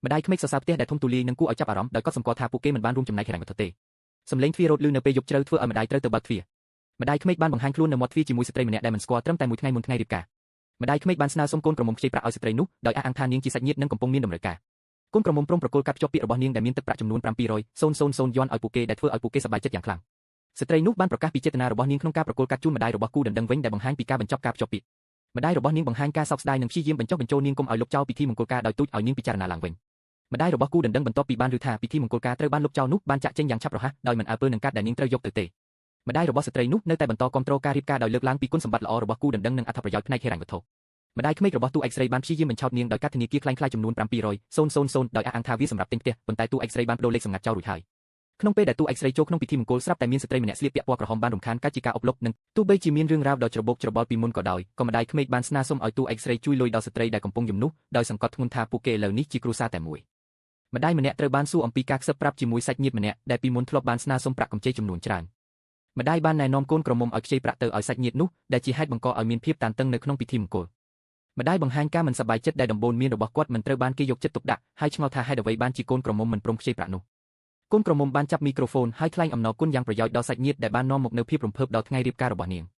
ម្ដាយក្មេកសរសើរផ្ទះដែលធំទូលាយនិងគួរឲ្យចាប់អារម្មណ៍ដោយកត់សម្គាល់ថាពួកគេមិនបានរួមចំណែកហិរញ្ញវត្ថុទេសំឡេងទ្វាររោទ៍ឮនៅពេលយប់ជ្រៅធ្វើឲ្យម្ដាយត្រូវទៅបើកទ្វារម្ដាយក្មេកបានបង្ហាញខ្លួននៅមាត់ទ្វារជាមួយស្ត្រីម្នាក់ដែលមិនស្គាល់ត្រឹមតែមួយថ្ងៃមុនថ្ងៃរៀបការម្ដាយក្មេកបានស្នើសុំកូនក្រមុំខ្ចីប្រាក់ឲ្យស្ត្រីនោះដោយអះអាងថានាងជាសាច់ញាតិនិងកំពុងមានតម្រូវការកូនក្រមុំព្រមប្រគល់កាត់ភ្ជាប់ពាក្យរបស់នាងដែលមានទឹកប្រាក់ចំនួន700,000យួនឲ្យពួកគេដែលធ្វើឲ្យពួកគេសប្បាយចិត្តយ៉ាងខ្លាំងស្ត្រីនោះបានប្រកាសពីចេតនារបស់នាងក្នុងការប្រគល់កាត់ជូនម្ដាយរបស់គូដណ្ដឹងវិញដែលបង្ហាញពីការបញ្ចប់ការភ្ជាប់ពាក្យម្ដាយរបស់នាងបង្ហាញការសោកស្ដាយនិងព្យាយាមបញ្ចុះបញ្ចូលនាងកុំឲ្យលុបចោលពិធីមង្គលការដោយទូចឲ្យនាងពិចារណាឡើងវិញម្ដាយរបស់គូដណ្ដឹងបន្ទាប់ពីបានឮថាពិធីមង្គលការត្រូវបានលុបចោលនោះបានចាក់ចេញយ៉ាងឆាប់រហ័សដោយមិនអើពើនឹងកាត់ដែលនាងត្រូវយកទៅទេម្ដាយរបស់ស្ត្រីនោះនៅតែបន្តគាំទ្រការរៀបការដោយលើកឡើងពីគុណសម្បត្តិល្អរបស់គូដណ្ដឹងនិងអត្ថប្រយោជន៍ផ្នែកហិរញ្ញវត្ថុម្ដាយក្មេករបស់តួឯកស្រីបានព្យាយាមបញ្ឆោតនាងដោយកាត់ធនាគារក្លែងក្លាយចំនួន700,000ដោយអះអាងថាវាសម្រាប់ទិញផ្ទះប៉ុន្តែតួឯកស្រីបានបដូរលេខសម្ងាត់ចោលរួចហើយក្នុងពេលដែលតួឯកស្រីចូលក្នុងពិធីមង្គលស្រាប់តែមានស្ត្រីម្នាក់ស្លៀកពាក់ពណ៌ក្រហមបានរំខានកាច់ជាការអុកឡុកនិងទោះបីជាមានរឿងរ៉ាវដ៏ច្របូកច្របល់ពីមុនក៏ដោយក៏ម្ដាយក្មេកបានស្នើសុំឲ្យតួឯកស្រីជួយលុយដល់ស្ត្រីដែលកំពុងយំនោះដោយសង្កត់ធ្ងន់ថាពួកគេឥឡូវនេះជាគ្រួសារតែមួយម្ដាយម្នាក់ត្រូវបានសួរអំពីការខ្សឹបប្រាប់ជាមួយសាច់ញាតិម្នាក់ដែលពីមុនធ្លាប់បានស្នើសុំប្រាក់កម្ចីចំនួនច្រើនម្ដាយបានណែនាំកូនក្រមុំឲ្យខ្ចីប្រាក់ទៅឲ្យសាច់ញាតិនោះដែលជាហេតុបង្កឲ្យមានភាពតានតឹងនៅក្នុងពិធីមង្គលម្ដាយបង្ហាញការមិនសប្បាយចិត្តដែលដំបូន្មានរបស់គាត់មិនត្រូវបានគេយកចិត្តទុកដាក់ហើយឆ្ងល់ថាហេតុអ្វីបានជាកូនក្រមុំមិនព្រមខ្ចីប្រាក់នោះកូនក្រមុំបានចាប់មីក្រូហ្វូនហើយថ្លែងអំណរគុណយ៉ាងប្រយោជន៍ដល់សាច់ញាតិដែលបាននាំមកនូវភាពរំភើបដល់ថ្ងៃរៀបការរបស់នាង។